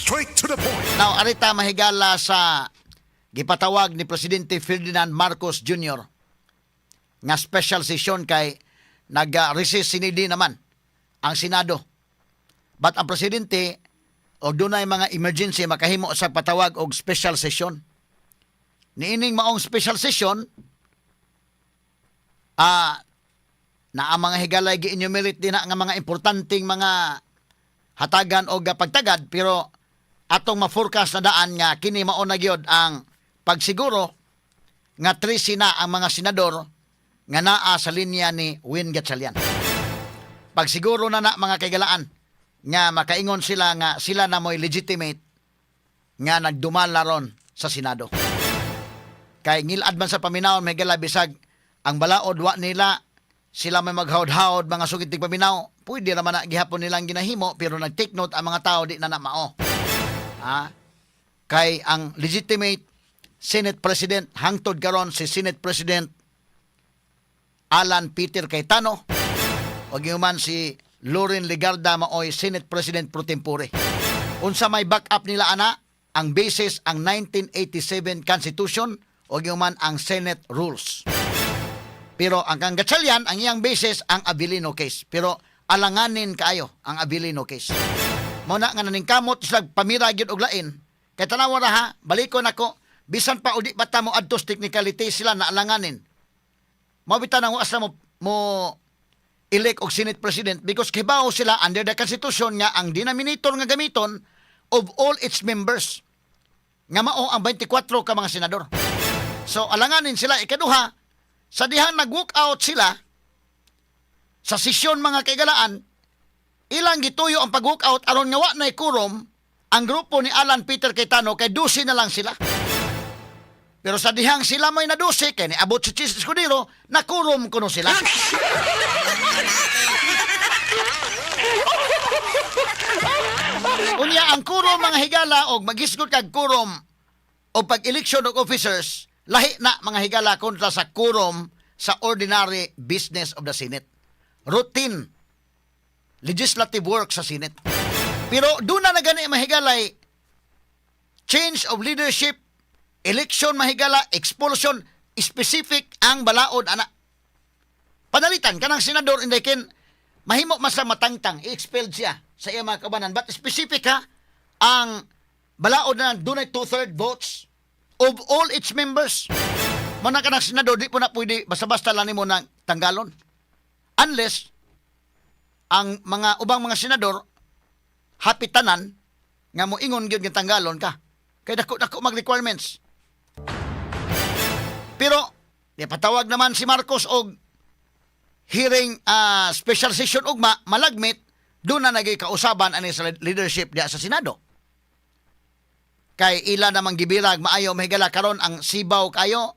Straight to the point. Now, arita, mahigala, sa gipatawag ni Presidente Ferdinand Marcos Jr. nga special session kay nag-recess sine die naman ang Senado. But ang presidente og dunay mga emergency, makahimo sa patawag og special session. Niining maong special session, na ang mga higalay gi-enumerate din na nga mga importanteng mga hatagan og pagtagad, pero atong ma-forecast na daan nga kini mao na gyud ang pagsiguro nga 13 na ang mga senador nga naa sa linya ni Win Gatchalian. Pagsiguro na na, mga kaigalaan, nga makaingon sila nga sila na mo'y legitimate nga nagdumala ron sa Senado. Kay ngilad man sa paminawon, may gala, bisag ang balaod wa nila sila may maghawd-hawd, mga sugit paminaw, pwede naman na gihapon nilang ginahimo, pero nag-take note ang mga tao, di na na mao. Ha? Kay ang legitimate Senate President hangtod karon si Senate President Alan Peter Cayetano o man si Loren Legarda maoy Senate President pro tempore. Unsa may backup nila ana? Ang basis ang 1987 Constitution o man ang Senate Rules. Pero ang kang Gatchalian, ang iyang basis ang Avelino case. Pero alanganin kaayo ang Avelino case. Mao na nga naningkamot sila pamira gyud og lain. Kay tanawa ra ha, balikon ako, bisan pa udi bata mo adtos technicality sila na alanganin. Mao bitaw nang wa mo mo elect og Senate President because kibaw sila under the Constitution nga ang denominator nga gamiton of all its members nga mao ang 24 ka mga senador. So alanganin sila. Ikaduha, sa dihang nag-walk out sila sa sesyon, mga kaigalaan, ilang gituyo ang pag-walk out aron nga wa nay quorum ang grupo ni Alan Peter Cayetano kay 12 na lang sila. Pero sa dihang sila may na-12 kay niabot si Chiz Escudero, na-quorum kuno sila. Unya ang quorum, mga higala, og magisgot kag quorum o pag-election og officers, lahi na, mga higala, kontra sa quorum sa ordinary business of the Senate. Routine legislative work sa Senate. Pero doon na gani, mahigalay, change of leadership, election, mahigala, expulsion, specific ang balaod ana. Panalitan kanang senador inday ken mahimo man sa matangtang i-expelled siya sa iya mga kabanan, but specific ha ang balaod na dunay two-third votes of all its members. Mao na kanang senador di po na pwede basta-basta lang nimo nang tanggalon. Unless ang mga ubang mga senador happy tanan nga mo ingon gyud nga tanggalon ka. Kay dako dako mag requirements. Pero di patawag naman si Marcos og hearing, special session ugma, malagmit doon na naging kausaban ani sa leadership diya sa Senado. Kay ila namang gibirag maayo, mahigala, karon ang sibaw kayo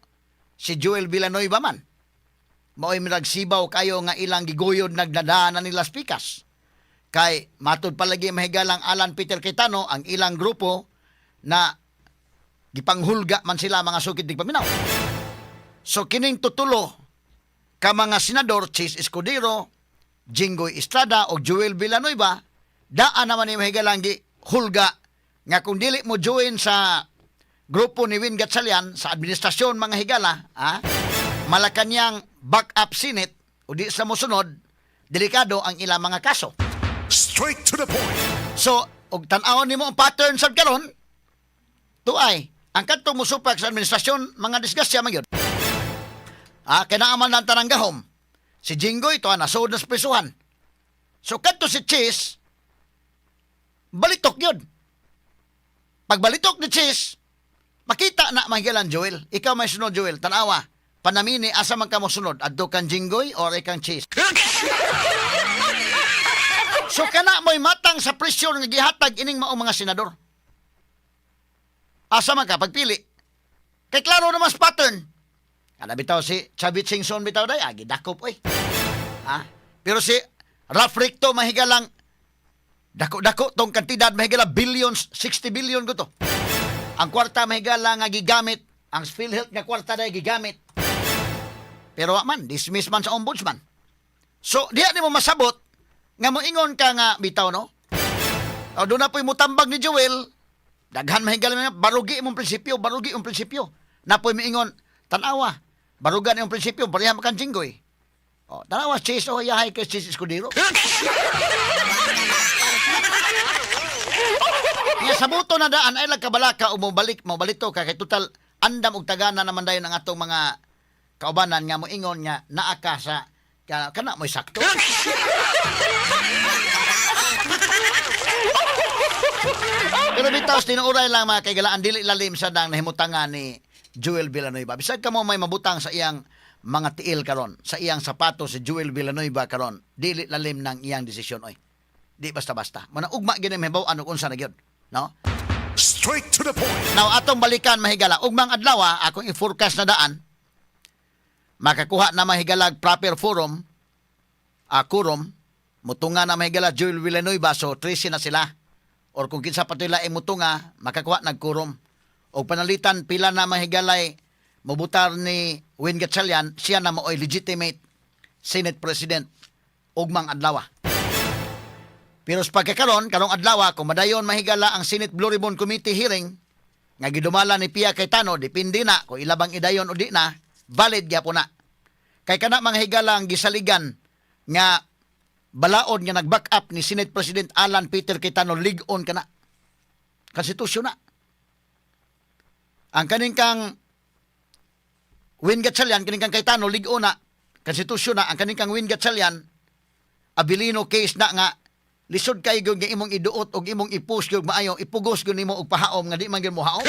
si Joel Villanueva man. Mao'y mirag sibaw kayo nga ilang giguyod nagdadaan na nila pikas. Kay matud palagi, mahigalang Alan Peter Cayetano ang ilang grupo na gipanghulga man sila, mga sukid di paminaw. So kining tutulo ka mga senador, Chiz Escudero, Jinggoy Estrada o Joel Villanueva, daan naman ni mahigalang gi hulga nga kung dili mo join sa grupo ni Win Gatchalian sa administrasyon, mga higala, ha, Malacanang backup Senate o di sa mosunod, delikado ang ilang mga kaso. Straight to the point. So, og tan-awon nimo ang pattern sad karon, tuay, ang kadtong mosupak sa administrasyon, mga disgrasya man gyud. Ah, kay naa man lang tanang gahom. Si Jinggoy to nasod na sa prisuhan. So kadto si Chiz, balitok yun. Pagbalitok ni Chiz, makita na mahigalan Joel. Ikaw may sunod, Joel, tanawa. Panamini asa man ka mo sunod, adto kang Jinggoy or ikang Chiz. So kana mo'y matang sa presyon nga gihatag ining maong mga senador. Asa man ka pagpili? Kay klaro naman sa pattern. Kana bitaw si Chavit Singson bitaw day, gidakop oy. Ha? Pero si Ralph Recto, mahigalang, dako-dako tong kantidad, mahigala, billions, 60 billion ko to. Ang kwarta, mahigala, nga gigamit, ang PhilHealth nga kwarta day gigamit. Pero wa man, dismiss man sa ombudsman. So, diha nimo masabot nga moingon ka nga bitaw no. O doon na po'y mutambag ni Joel. Daghan mahigala mga barugi imong prinsipyo, barugi imong prinsipyo. Napoy miingon, tanawa. Barugan imong prinsipyo, pareha man kang Jinggoy. Oh, tanawa Chis, oh yahay kay Chis Escudero. Nga sa buto na daan ay lagkabalaka o mobalik mobalito ka kay total andam og tagana naman dayon ang atong mga kaubanan nga moingon nga naa ka sa kana mo'y sakto. Pero bitaw tinuuray lang, mga kaigalaan, dili lalim sa dang nahimutangan ni Joel Villanueva. Bisag kamo may mabutang sa iyang mga tiil karon, sa iyang sapato si Joel Villanueva karon, dili lalim ng iyang desisyon oy. Di basta-basta. Mana ugma gyud ni mahibaw-an og unsa na gyud, no? Straight to the point. Now atong balikan, mahigala, ugmang adlaw, akong i-forecast na daan makakuha na mahigalag proper forum, quorum, mutunga na mahigala Joel Villanueva, so 13 na sila. Or kung kinsa pa ay mutunga, makakuha nag quorum. O panalitan pila na mahigalay mobutar ni Win Gatchalian, siya na maoy legitimate Senate President ugmang adlaw. Pero sa pagkakaron, karong adlaw, kung madayon mahigala ang Senate Blue Ribbon Committee hearing, nga gidumala ni Pia Cayetano, depende na kung ilabang idayon o di na, valid gyapon na. Kay kana mga higala ang gisaligan nga balaod nga nag-back up ni Senate President Alan Peter Cayetano, lig-on kana. Konstitusyon na. Ang kaning kang Win Gatchalian, kaning kang Cayetano, lig-on na. Konstitusyon na. Ang kaning kang Win Gatchalian, Abilino case na nga lisod kay gyud nga imong iduot og imong i-push gyud maayo, ipugos gyud nimo og pahaom nga di man gyud mo haom.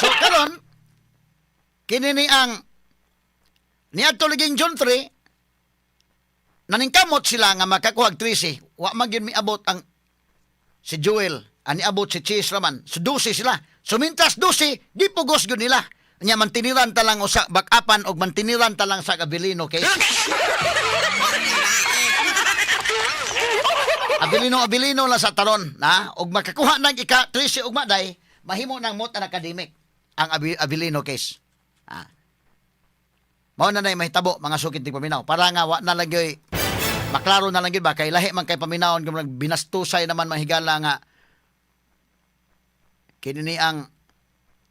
So karon kini ni ang niadto liging June 3, naningkamot sila nga makakuha og 13, wa man gyud miabot ang si Joel, ani abot si Chase raman. So 12 sila. So mintras 12, di pugos gyud nila. Nya mantiniran ta lang usa backupan og mantiniran ta lang sa Abilino kay Abilino, Abilino lang sa taron na og makakuha nag ika 13 ug maday mahimo nang moot and academic ang Abilino case. Ah. Mao na nay mahitabo, mga sukit ti paminaw, para nga wa na lang gyud maklaro na lang gyud ba, kay lahi man kay paminawon kung binastusay naman mahigala nga kini ni ang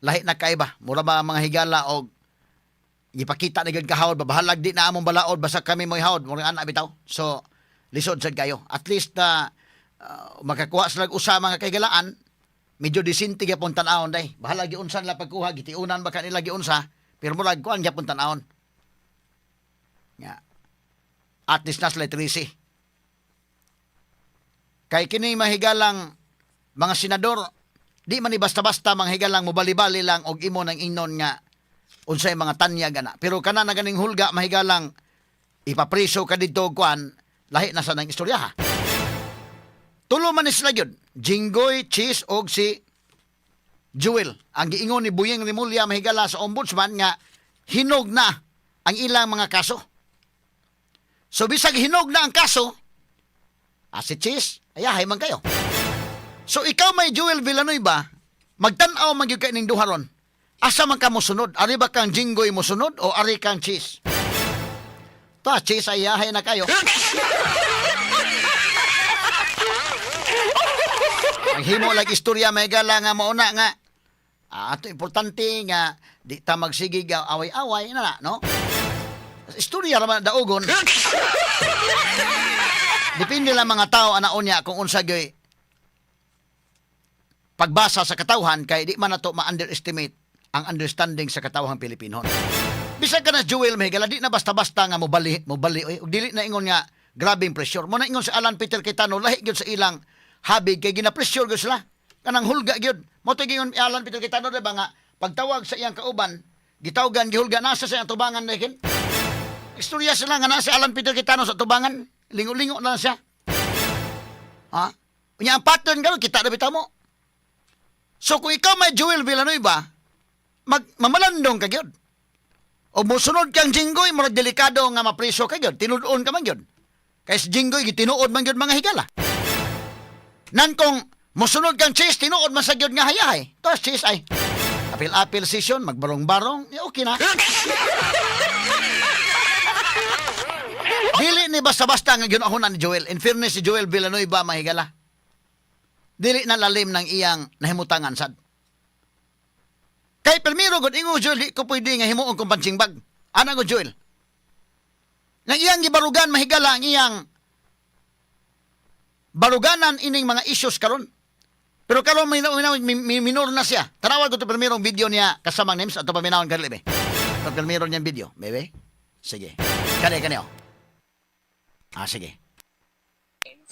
lahi na kay ba, mura ba mga higala og gipakita na gyud kahawod ba, bahalag di na among balaod, basta kami mo'y hawod, mura ana bitaw. So lisod sad kayo. At least makakuha sila og usa, mga kaigalaan, medyo disente gyapon tan-awon day. Bahalag giunsa nila pagkuha, gitiunan ba kanila giunsa, pero murag kuan gyapon tan-awon nga at least na sila 13. Kay kini mahigalang mga senador, di man ni basta-basta mga higalang mobalibali lang og imo nang ingnon nga unsay mga tanyag ana. Pero kana na ganing hulga mahigalang ipapriso ka didto og kuan, lahi na sa nang istorya ha. Tulo man ni sila gyud, Jinggoy, Cheese og si Jewel. Ang giingon ni Buyeng Remulla mahigala sa ombudsman nga hinog na ang ilang mga kaso. So bisag hinog na ang kaso, si Cheese, ayahay man kayo. So ikaw may Joel Villanueva, magtan-aw man gyud kay ning duha ron. Asa man ka mosunod? Ari ba kang Jinggoy mosunod o ari kang Cheese? Ta, Cheese, ayahay na kayo. Ang himo lag istorya may gala nga mauna nga ato importante nga di ta magsige ga away-away na na, no? Istorya ra man daugon. Depende lang mga tao ana unya kung unsa gyud pagbasa sa katawhan, kay di man nato ma-underestimate ang understanding sa katawhang Pilipino. Bisag ka na Joel Mahigala, di na basta-basta nga mobali, mobali oy. Ug dili na ingon nga grabing pressure. Mo na ingon si Alan Peter Cayetano, lahi gyud sa ilang habig kay gina-pressure gyud sila. Kanang hulga gyud. Mo to giingon ni Alan Peter Cayetano, di ba nga pagtawag sa iyang kauban, gitawgan gihulga nasa sa iyang tubangan na kin. Istorya sila nga nasa si Alan Peter Cayetano sa tubangan. Lingo-lingo na lang siya. Ha? Unya ang pattern karon kita na bitaw mo. So kung ikaw may Joel Villanueva, mag mamalandong ka gyud. O mosunod kang Jinggoy, murag delikado nga mapriso ka gyud, tinud-on ka man gyud. Kay si Jinggoy gitinuod man gyud mga higala. Nan kung mosunod kang Cheese, tinuod man sa gyud nga hayahay. To Cheese ay apil-apil session, magbarong-barong, eh, okay na. Dili ni basta-basta nga ginahuna ni Joel. In fairness, si Joel Villanueva, mahigala, dili na lalim ng iyang nahimutangan sad. Kay permiro gud ingon Joel, di ko pwede nga himuon kong punching bag. Ana ko Joel. Nang iyang gibarugan, mahigala, ang iyang baruganan ining mga issues karon. Pero karon may minor na siya. Tanawa ko to permirong video niya kasamang names ato paminawon kanila be. Ito permiro niyang video. Bebe. Sige. Kani kani oh. Ah, sige.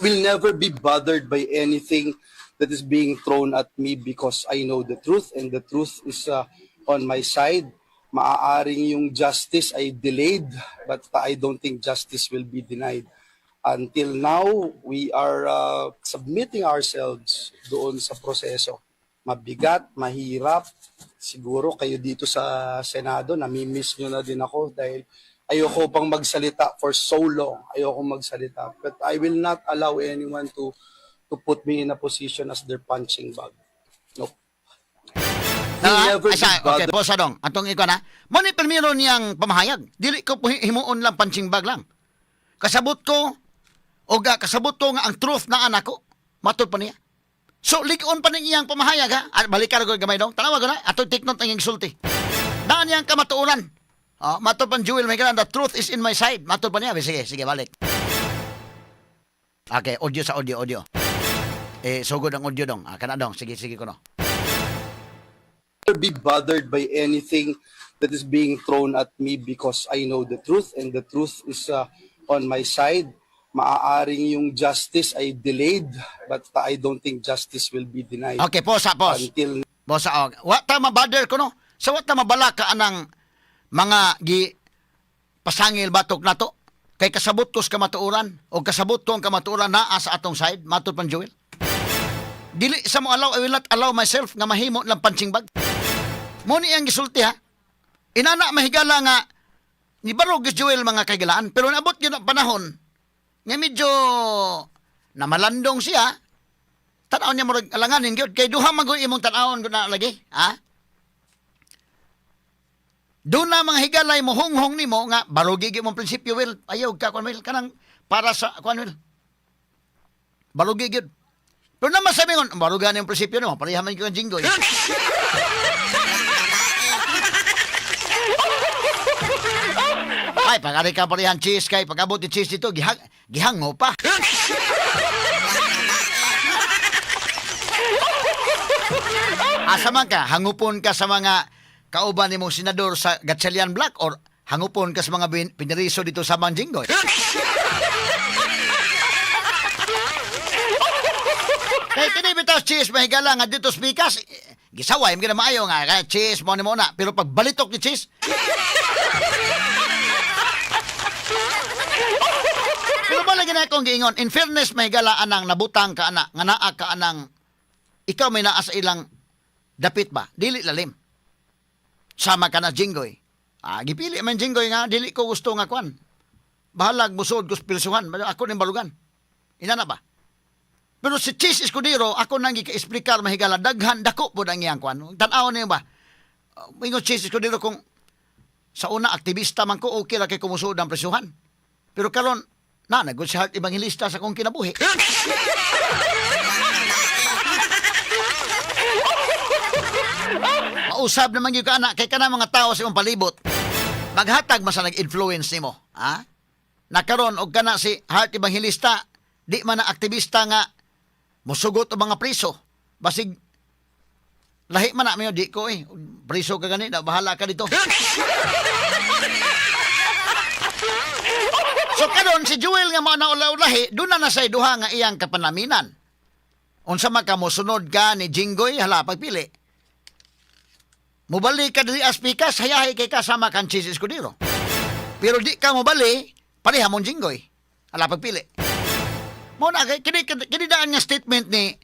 Will never be bothered by anything that is being thrown at me because I know the truth and the truth is on my side. Maaaring yung justice ay delayed, but I don't think justice will be denied. Until now, we are submitting ourselves doon sa proseso. Mabigat, mahirap. Siguro kayo dito sa Senado, namimiss nyo na din ako dahil ayoko pang magsalita for so long. Ayoko magsalita. But I will not allow anyone to put me in a position as their punching bag. Nope. Will Na, never be asa, okay, bothered. po sa dong. Atong ikaw na. Mo ni permiro niyang pamahayag. Dili ko himuon lang punching bag lang. Kasabot ko o ga kasabot ko nga ang truth na anak ko. Matod pa niya. So lig-on pa ning iyang pamahayag ha. Ah, balikan ko gamay dong. Tanawa ko na. Atong take note ang iyang sulti. Naan niyang kamatuoran. Oh, matod pa Jewel may the truth is in my side. Matod pa niya. Sige, sige, balik. Okay, audio sa audio, audio. Eh, sugod ang audio dong. Ah, kana dong. Sige, sige ko no. Be bothered by anything that is being thrown at me because I know the truth and the truth is on my side. Maaaring yung justice ay delayed, but I don't think justice will be denied. Okay, pause, pause. Until Bosa og. Wa ta mabother ko no. Sa wa ta mabalaka anang mga gi pasangil batok nato. Kay kasabot ko sa kamatuoran o kasabot ko ang kamatuoran naa sa atong side, matod pan Joel. Dili sa mo allow, I will not allow myself nga mahimo lang punching bag. Mo ni ang gisulti ha. Inana mahigala nga ni barog Joel, mga kaigalaan, pero naabot gyud ang panahon nga medyo namalandong siya. Tan-aw niya murag alanganin gyud kay duha man gud imong tan-awon gud na lagi, ha? Doon na mga higalay mo honghong nimo nga barugi gyud mong prinsipyo will ayaw ka kuan will kanang para sa kuan will. Barugi gyud. Pero naman sabi ko, barugan yung prinsipyo nimo, pareha man gyud ang Jinggoy. Ay, pag ari ka parehan cheese kay pag-abot ni cheese dito, gihango pa. Asa man ka, hangupon ka sa mga kauban nimong senador sa Gatchalian Block or hangupon ka sa mga piniriso dito sa Manjinggoy. Kay kini bitaw cheese mahigala nga dito sa pikas, eh, gisaway mo maayo nga kaya cheese mo ni mo na pero pag balitok ni cheese. Pero ba lagi na akong giingon, in fairness mahigala anang nabutang ka ana nga naa ka anang ikaw may naa sa ilang dapit ba dili lalim sama ka na Jinggoy. Ah, gipili man Jinggoy nga dili ko gusto nga kwan, bahalag musod ko sa pilsuhan, ako ning balugan inana ba. Pero si Chiz Escudero, ako nang gika-explicar mahigala, daghan dako po ang iyang kwan. Tan-aw niyo ba? Ingon Chiz Escudero, kung sa una aktivista man ko, okay ra kay kumusod ang presuhan. Pero karon na nagud si Heart Evangelista sa akong kinabuhi. Mausab naman gyud ka ana kay kana mga tao sa imong palibot. Maghatag man sa nag-influence nimo, ha? Nakaron og kana si Heart Evangelista, di man na aktivista nga musugot og mga priso. Basig lahi man na mayo di ko eh. Priso ka gani, na bahala ka dito. So karon si Joel nga mao na ulahi, doon na na say duha nga iyang kapanaminan. Unsa man ka mosunod ka ni Jinggoy, hala pagpili. Mubali ka diri as pikas, hayahay kay kasama kan Chiz Escudero. Pero di ka mobali, pareha mong Jinggoy. Hala pagpili. Mo na kay kini kini daan nga statement ni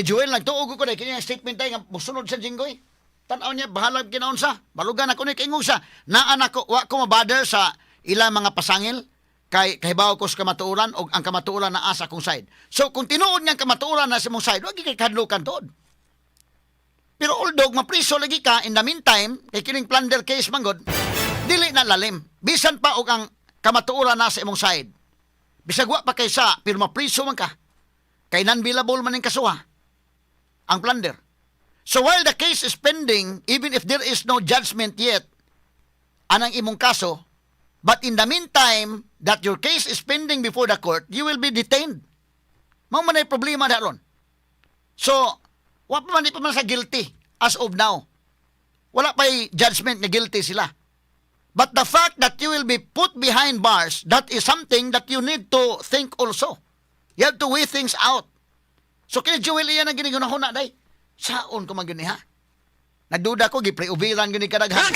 Joel, nagtuo ko kini kini nga statement tay nga mosunod sa Jinggoy. Tan-aw niya bahalag kinaunsa. Balugan ako ni kaingong sa naan ako wa ko mabother sa ilang mga pasangil kay kahibaw ko sa kamatuoran og ang kamatuoran naa sa akong side. So kung tinuod nga ang kamatuoran na sa imong side, wa gyud kay kahadlukan tuod. Pero although mapriso lagi ka in the meantime kay kining plunder case man gud, dili na lalim. Bisan pa og ang Kamatuoran na sa imong side. Bisag wa pa kaysa, pero mapriso man ka. Kay non-bailable man ang kasuha. Ang plunder. So while the case is pending, even if there is no judgment yet, anang imong kaso, but in the meantime that your case is pending before the court, you will be detained. Mao man ay problema na ron. So, wa pa man, di pa man sa guilty as of now. Wala pa judgment na guilty sila. But the fact that you will be put behind bars, that is something that you need to think also. You have to weigh things out. So kini Joel iyan ang ginigunahuna day. Saon ko man gyud ni ha? Nagduda ko gipre-ubiran gyud ni kadaghan.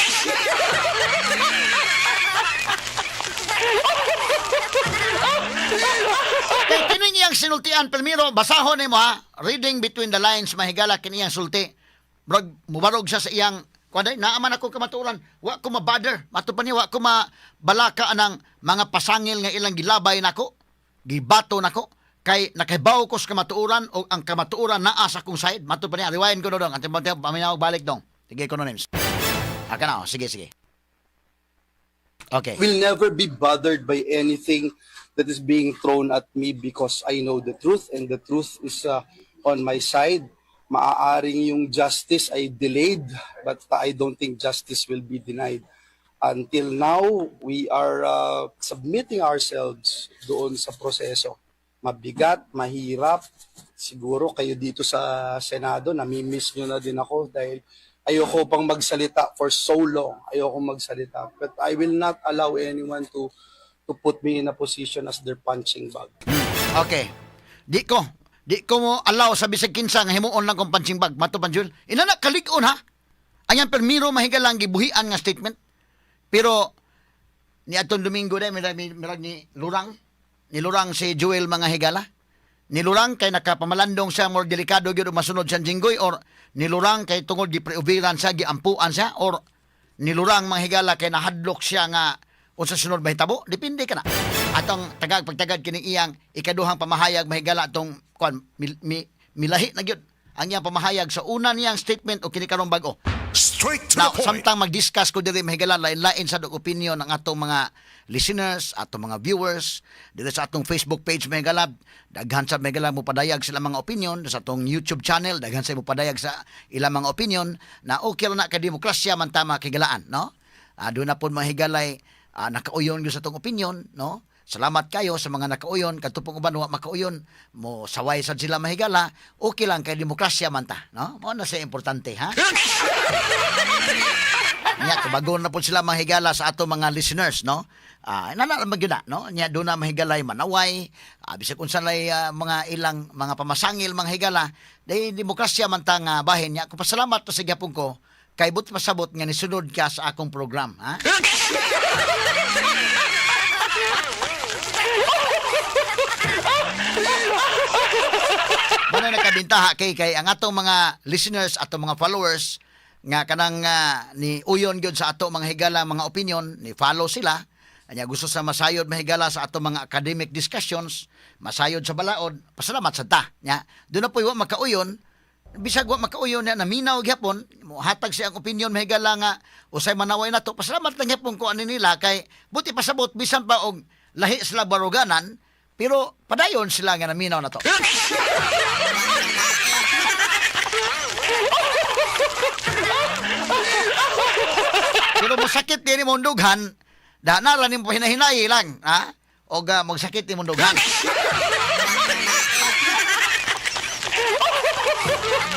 Kay kining iyang sinultian primero, basahon nimo ha. Reading between the lines, mahigala kini iyang sulti. Murag mubarog siya sa iyang kuan day, naaman ako kamatuoran, wa ko mabother. Mato pa niya wa ko mabalaka anang mga pasangil nga ilang gilabay nako, gibato nako kay nakahibaw ko sa kamatuoran o ang kamatuoran naa sa akong side. Mato pa niya, rewind ko no dong. Ante mo paminaw balik dong. Sige ko no names. Ah, kana, oh. Sige, sige. Okay. Will never be bothered by anything that is being thrown at me because I know the truth and the truth is on my side. Maaaring yung justice ay delayed, but I don't think justice will be denied. Until now, we are submitting ourselves doon sa proseso. Mabigat, mahirap. Siguro kayo dito sa Senado, namimiss nyo na din ako dahil ayoko pang magsalita for so long. Ayoko magsalita. But I will not allow anyone to put me in a position as their punching bag. Okay. Di ko mo allow sa bisag kinsa nga himuon lang kong punching bag. Mato pa Jul. Inana kalig-on ha. Ayan permiro mahigalang gibuhian nga statement. Pero ni atong Domingo day mirag, mirag ni Lurang. Ni Lurang si Joel mga higala. Nilurang kay nakapamalandong siya more delikado gyud og masunod siya Jinggoy or nilurang kay tungod gipreubiran siya, giampuan siya or nilurang mga higala kay nahadlok siya nga unsa sunod mahitabo, depende ka na. Atong tagag pagtagad kining iyang ikaduhang pamahayag mahigala atong kuan milahi na gyud ang iyang pamahayag sa una niyang statement o kini karong bag-o. Straight to Now, the point. samtang mag-discuss ko diri mahigala lain-lain sa dog opinion ng atong mga listeners, atong mga viewers, diri sa atong Facebook page mahigala, daghan sa mahigala mo padayag sila mga opinion, sa atong YouTube channel, daghan sa mo padayag sa ilang mga opinion na okay ra na kay demokrasya man tama kigalaan, no? Doon na po mahigalay nakauyon gyud sa atong opinion, no? Salamat kayo sa mga nakauyon, kadto pong uban wa makauyon, mo saway sad sila mahigala, okay lang kay demokrasya man ta, no? Mao na siya importante, ha? Nya tubagon na po sila mahigala sa ato mga listeners, no? Nana man gyud na, no? Nya doon na mahigalay manaway, bisag unsa lay mga ilang mga pamasangil mga higala, dahil demokrasya man ta nga bahin nya. Ko pasalamat to sa gyapon ko kay but pasabot nga nisunod ka sa akong program, ha? Muna nakabintaha kay kay ang atong mga listeners, atong mga followers nga kanang ni uyon gyud sa ato mga higala mga opinion, ni follow sila. Anya gusto sa masayod mahigala sa ato mga academic discussions, masayod sa balaod, pasalamat sa ta. Nya, doon na po wa makauyon, bisag wa makauyon na naminaw gyapon, hatag siya ang opinion mahigala nga usay manaway nato. Pasalamat lang gyapon ko ani nila kay buti pasabot bisan pa og lahi sila baruganan, pero padayon sila nga naminaw na to. Pero mosakit din imong dughan, da na lang nimo hinahinay lang, ha? Og magsakit imong dughan.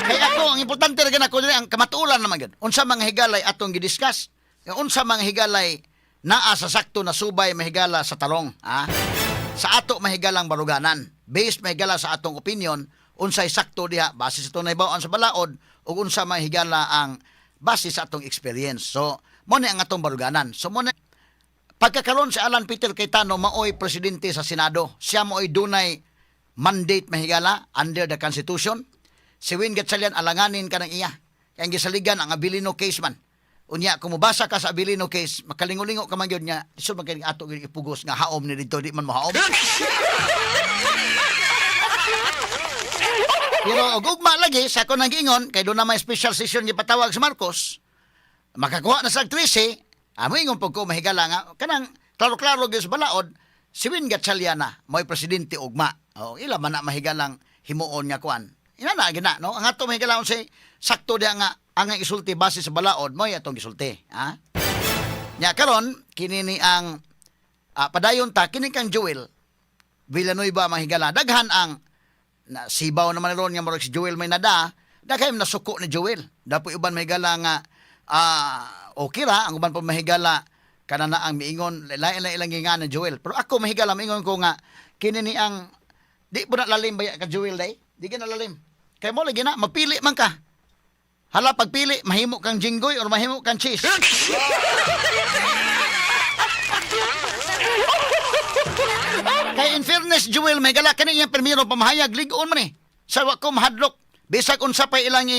Kaya ako, ang importante ra ako diri ang kamatuoran naman gyud. Unsa mga higalay atong gidiscuss? Unsa mga higalay naa sa sakto na subay mahigala sa tarong, ha? Sa ato mahigalang baruganan. Based mahigala sa atong opinion, unsay sakto diha base sa tunay bawon sa balaod ug unsa mahigala ang base sa atong experience. So, mo ni ang atong baruganan. So mo ni pagkakaroon si Alan Peter Cayetano maoy presidente sa Senado. Siya maoy dunay mandate mahigala under the Constitution. Si Win Gatchalian alanganin ka ng iya. Kaya ang gisaligan ang Abilino case man. Unya, kung mubasa ka sa Abilino case, makalingulingo ka man gyud nga, isod man kay ato gyud ipugos nga haom ni didto, di man mo haom. Pero og ugma lagi sa ako nang giingon kay doon na may special session gipatawag sa Marcos, makakuha na sa 13, amo ingon pag ko mahigala nga kanang Klaro-klaro gyud sa balaod, si Win Gatchalian na mo'y presidente ugma. O, ila man na mahigalang himuon nga kuan. Ina na gina, no? Ang ato mahigalaon say sakto diha nga ang isulti base sa balaod mo'y atong gisulti, ha? Nya karon kini ni ang padayon ta kini kang Joel Villanueva, mahigala, daghan ang na sibaw naman ron nga murag si Joel may nada, daghan nasuko ni Joel. Dapoy uban, mahigala, nga okay ra ang uban pa, mahigala, kana na ang miingon lain lang ilang gingan ni Joel. Pero ako, mahigala, miingon ko nga kini ni ang di po na lalim baya ka Joel day, di ka na lalim kay mo lagi na mapili man ka. Hala, pagpili mahimo kang Jinggoy or mahimo kang Cheese. Kay in fairness, Joel, may gala kani iyang primero pamahayag, ligon man eh. Sa wa ko mahadlok, bisag unsa pa ilang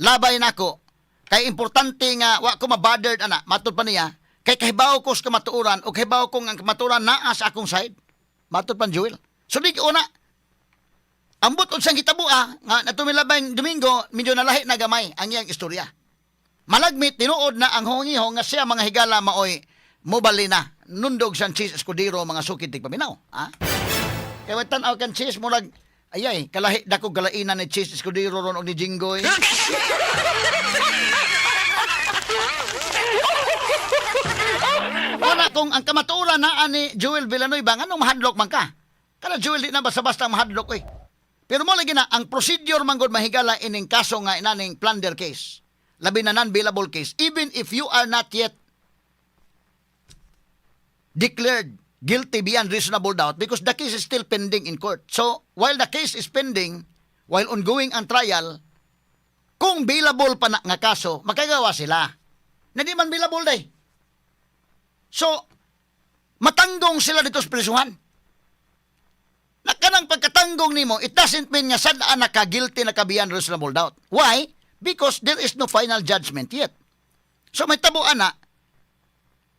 labay nako. Kay importante nga wa ko mabothered ana, matud pa niya. Kay kahibaw ko sa kamatuoran o kahibaw ko nga ang kamatuoran naa sa akong side. Matud pa ni Joel. So di una, ambot unsang hitabo nga natumilabay Domingo, medyo nalahi na gamay ang iyang istorya. Malagmit, tinuod na ang hongihong nga siya, mga higala, maoy mobali na nundog sa Chiz Escudero, mga sukid tigpaminaw. Ha? Kaya wa tan-aw kan Chiz, murag ayay kalahi dako galainan ni Chiz Escudero ron og ni Jinggoy. Wala kung ang kamatuoran naa ni Joel Villanueva, nganong mahadlok man ka? Kana Joel, di na basta-basta mahadlok oy. Pero mo lagi na ang procedure man gud, mahigala, ining kaso nga inaning plunder case. Labi na non-bailable case, even if you are not yet declared guilty beyond reasonable doubt, because the case is still pending in court. So, while the case is pending, while ongoing ang trial, kung bailable pa na nga kaso, makagawa sila. Na di man bailable day. So, matanggong sila dito sa prisuhan. Na kanang pagkatanggong nimo, it doesn't mean nga sad-an naka guilty na ka beyond reasonable doubt. Why? Because there is no final judgment yet. So may tabo ana,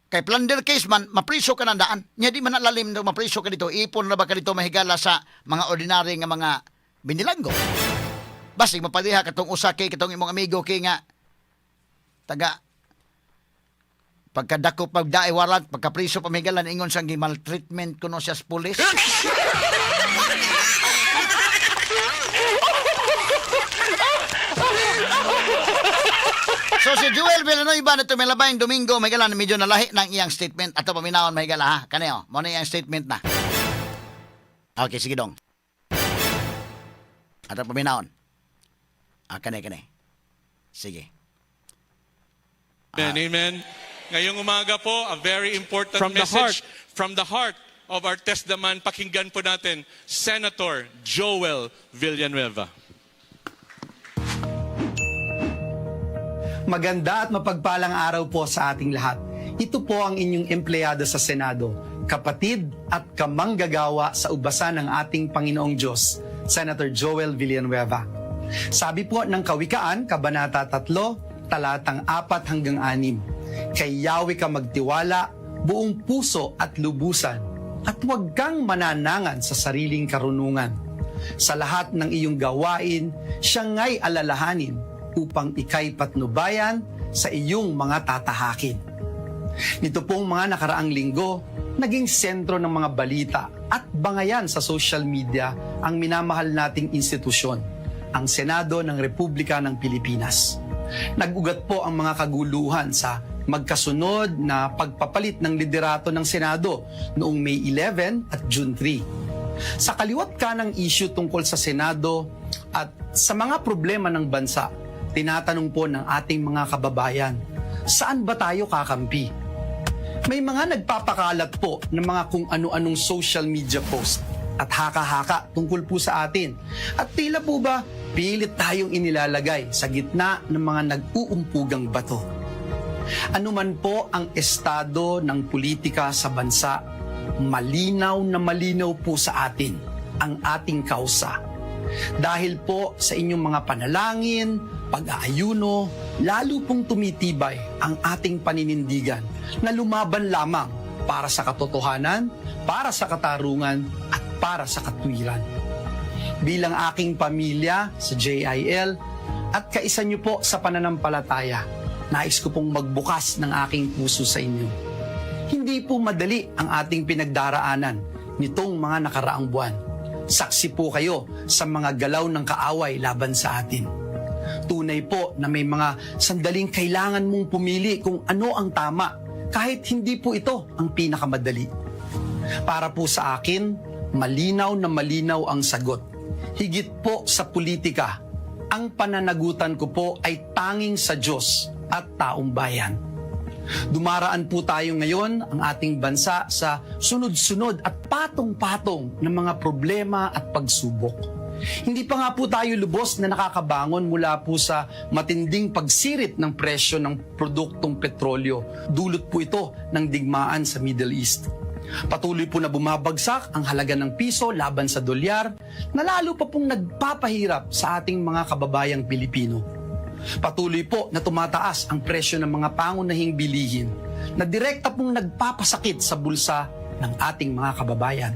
kay plunder case man, mapriso ka ng daan. Nya di man nalalim na mapriso ka dito. Ipon na ba ka dito, mahigala, sa mga ordinary nga mga binilanggo. Basig mapadiha katong usa kay katong imong amigo kay nga taga pagkadako pagdae warrant, pagkapriso pamigalan, ingon sang maltreatment kuno siya sa pulis. So si Joel Villanueva na tumilabayng Domingo, may gala, medyo nalahi ng iyang statement. Ato paminawon, may gala ha. Kaneo, mo na iyang statement na. Okay, sige dong. Ato paminawon. Ah, kane, kane. Sige. Amen, amen. Ngayong umaga po, a very important From the message from the heart of our Testament. Pakinggan po natin, Senator Joel Villanueva. Maganda at mapagpalang araw po sa ating lahat. Ito po ang inyong empleyado sa Senado, kapatid at kamanggagawa sa ubasan ng ating Panginoong Diyos, Senator Joel Villanueva. Sabi po ng Kawikaan, Kabanata 3, talatang 4 hanggang 6, "Kay Yahweh ka magtiwala, buong puso at lubusan, at huwag kang mananangan sa sariling karunungan. Sa lahat ng iyong gawain, siya nga'y alalahanin upang ika'y patnubayan sa iyong mga tatahakin." Nito pong mga nakaraang linggo, naging sentro ng mga balita at bangayan sa social media ang minamahal nating institusyon, ang Senado ng Republika ng Pilipinas. Nag-ugat po ang mga kaguluhan sa magkasunod na pagpapalit ng liderato ng Senado noong May 11 at June 3. Sa kaliwa't kanang issue tungkol sa Senado at sa mga problema ng bansa, tinatanong po ng ating mga kababayan, saan ba tayo kakampi? May mga nagpapakalat po ng mga kung ano-anong social media post at haka-haka tungkol po sa atin. At tila po ba pilit tayong inilalagay sa gitna ng mga nag-uumpugang bato. Ano man po ang estado ng politika sa bansa, malinaw na malinaw po sa atin ang ating kausa. Dahil po sa inyong mga panalangin, pag-aayuno, lalo pong tumitibay ang ating paninindigan na lumaban lamang para sa katotohanan, para sa katarungan, at para sa katwiran. Bilang aking pamilya sa JIL at kaisa niyo po sa pananampalataya, nais ko pong magbukas ng aking puso sa inyo. Hindi po madali ang ating pinagdaraanan nitong mga nakaraang buwan. Saksi po kayo sa mga galaw ng kaaway laban sa atin. Tunay po na may mga sandaling kailangan mong pumili kung ano ang tama kahit hindi po ito ang pinakamadali. Para po sa akin, malinaw na malinaw ang sagot. Higit po sa politika, ang pananagutan ko po ay tanging sa Diyos at taong bayan. Dumaraan po tayo ngayon, ang ating bansa, sa sunod-sunod at patong-patong na mga problema at pagsubok. Hindi pa nga po tayo lubos na nakakabangon mula po sa matinding pagsirit ng presyo ng produktong petrolyo. Dulot po ito ng digmaan sa Middle East. Patuloy po na bumabagsak ang halaga ng piso laban sa dolyar na lalo pa pong nagpapahirap sa ating mga kababayang Pilipino. Patuloy po na tumataas ang presyo ng mga pangunahing bilihin na direkta pong nagpapasakit sa bulsa ng ating mga kababayan.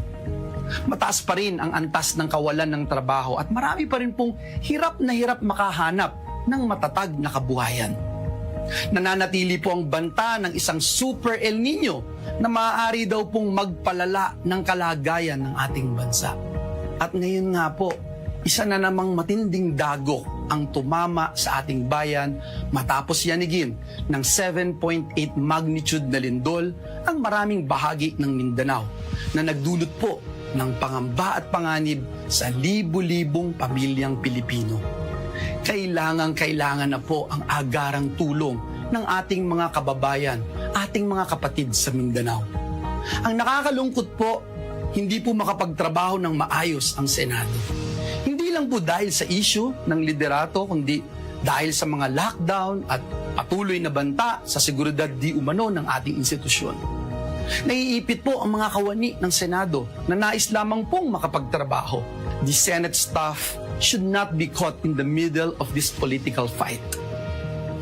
Mataas pa rin ang antas ng kawalan ng trabaho at marami pa rin pong hirap na hirap makahanap ng matatag na kabuhayan. Nananatili po ang banta ng isang Super El Nino na maaari daw pong magpalala ng kalagayan ng ating bansa. At ngayon nga po, isa na namang matinding dagok ang tumama sa ating bayan matapos yanigin ng 7.8 magnitude na lindol ang maraming bahagi ng Mindanao na nagdulot po ng pangamba at panganib sa libu-libong pamilyang Pilipino. Kailangang-kailangan na po ang agarang tulong ng ating mga kababayan, ating mga kapatid sa Mindanao. Ang nakakalungkot po, hindi po makapagtrabaho ng maayos ang Senado. Hindi lang po dahil sa issue ng liderato, kundi dahil sa mga lockdown at patuloy na banta sa seguridad di umano ng ating institusyon. Naiipit po ang mga kawani ng Senado na nais lamang pong makapagtrabaho. The Senate staff should not be caught in the middle of this political fight.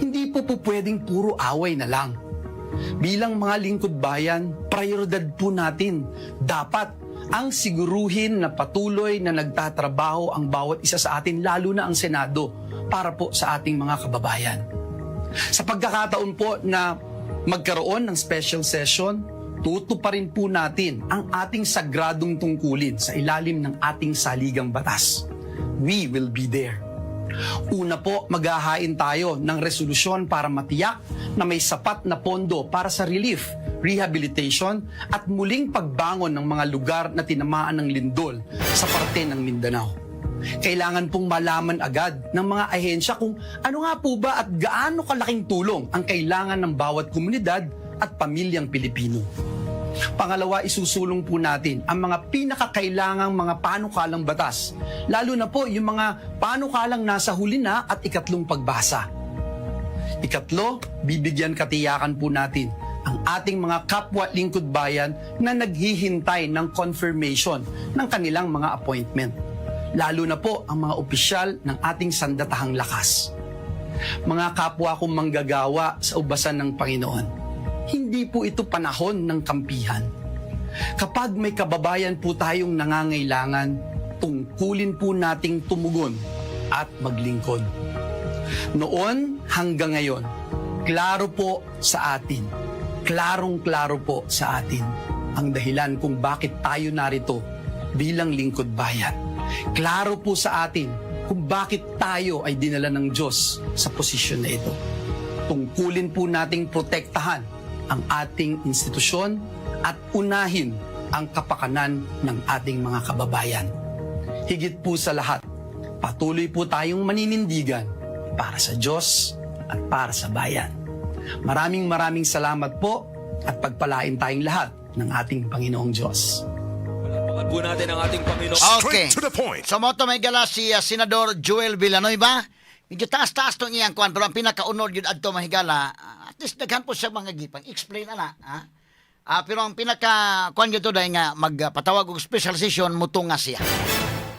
Hindi po pwedeng puro away na lang. Bilang mga lingkod bayan, prioridad po natin dapat ang siguruhin na patuloy na nagtatrabaho ang bawat isa sa atin, lalo na ang Senado, para po sa ating mga kababayan. Sa pagkakataon po na magkaroon ng special session, tutuparin po natin ang ating sagradong tungkulin sa ilalim ng ating saligang batas. We will be there. Una po, maghahain tayo ng resolusyon para matiyak na may sapat na pondo para sa relief, rehabilitation at muling pagbangon ng mga lugar na tinamaan ng lindol sa parte ng Mindanao. Kailangan pong malaman agad ng mga ahensya kung ano nga po ba at gaano kalaking tulong ang kailangan ng bawat komunidad at pamilyang Pilipino. Pangalawa, isusulong po natin ang mga pinakakailangang mga panukalang batas. Lalo na po yung mga panukalang nasa huli na at ikatlong pagbasa. Ikatlo, bibigyan katiyakan po natin ang ating mga kapwa lingkod bayan na naghihintay ng confirmation ng kanilang mga appointment. Lalo na po ang mga opisyal ng ating sandatahang lakas. Mga kapwa kong manggagawa sa ubasan ng Panginoon, hindi po ito panahon ng kampihan. Kapag may kababayan po tayong nangangailangan, tungkulin po nating tumugon at maglingkod. Noon hanggang ngayon, klaro po sa atin, klarong-klaro po sa atin ang dahilan kung bakit tayo narito bilang lingkod bayan. Klaro po sa atin kung bakit tayo ay dinala ng Diyos sa posisyon na ito. Tungkulin po nating protektahan ang ating institusyon at unahin ang kapakanan ng ating mga kababayan. Higit po sa lahat, patuloy po tayong maninindigan para sa Diyos at para sa bayan. Maraming maraming salamat po at pagpalain tayong lahat ng ating Panginoong Diyos. Palakpakan po natin ang ating Panginoon. Okay. Straight to the point. So mao to, mga higala, si Senador Joel Villanueva. Medyo taas-taas tong iyang kuan, pero ang pinakaunod yun adto, mga higala, at least daghan po siya mga gipang explain ana, ha? Pero ang pinaka kuan gyud to dahil nga magpatawag og special session mutunga siya.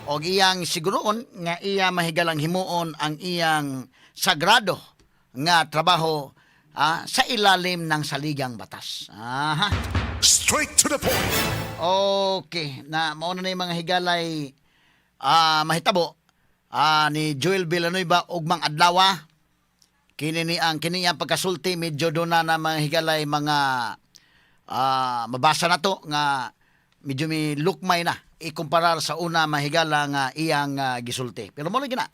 Og iyang siguroon nga iya mahigalang himuon ang iyang sagrado nga trabaho sa ilalim ng saligang batas. Aha. Straight to the point. Okay, na mao na yung mga higalay mahitabo ni Joel Villanueva ugmang adlaw. Kini ni ang kini ang pagkasulti medyo doon na mga higalay mga Mabasa na to nga medyo may lukmay na ikumparar sa una, mahigala, nga iyang gisulti. Pero mo lagi na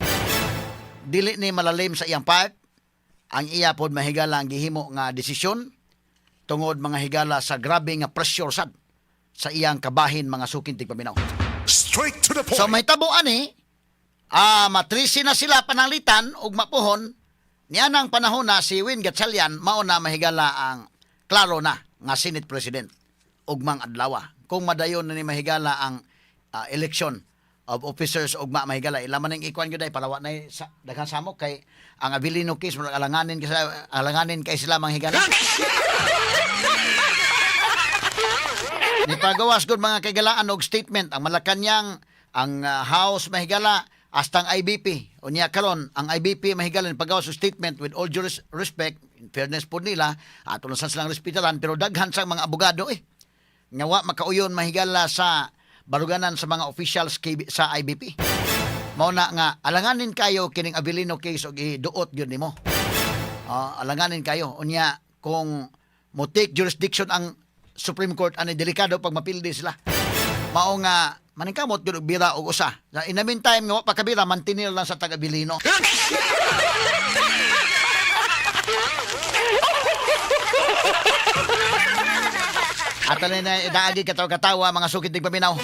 dili ni malalim sa iyang part ang iya pod, mahigala, ang gihimo nga desisyon tungod, mga higala, sa grabe nga pressure sad sa iyang kabahin, mga suking tigpaminaw. Straight to the point. So mahitabo ani, matrisi na sila pananglitan ug mapuhon niya nang panahon na si Win Gatchalian mao na, mahigala, ang klaro na nga Senate President ugmang adlaw. Kung madayon na ni, mahigala, ang election of officers ugma, mahigala, ilaman ning ikuan gyud ay para wa na sa daghan samok kay ang Avelino case murag alanganin kay sila, mga higala. Nipagawas gud, mga kaigalaan, og statement ang Malacañang, ang House, mahigala, hasta ang IBP. Unya karon ang IBP, mahigala, nipagawas og statement. With all due respect, in fairness po nila, ato lang silang respetaran, pero daghan sang mga abogado eh nga wa makauyon, mahigala, sa baruganan sa mga officials sa IBP. Mao na nga alanganin kayo kining Avelino case og iduot gyud nimo. Alanganin kayo. Unya kung mo take jurisdiction ang Supreme Court ani, delikado pag mapildi sila. Mao nga maningkamot gyud og bira og usa. In the meantime nga wa pa kabira, mantinil lang sa tag Avelino. Ato na idaagi katawa-katawa, mga sukit tigpaminaw.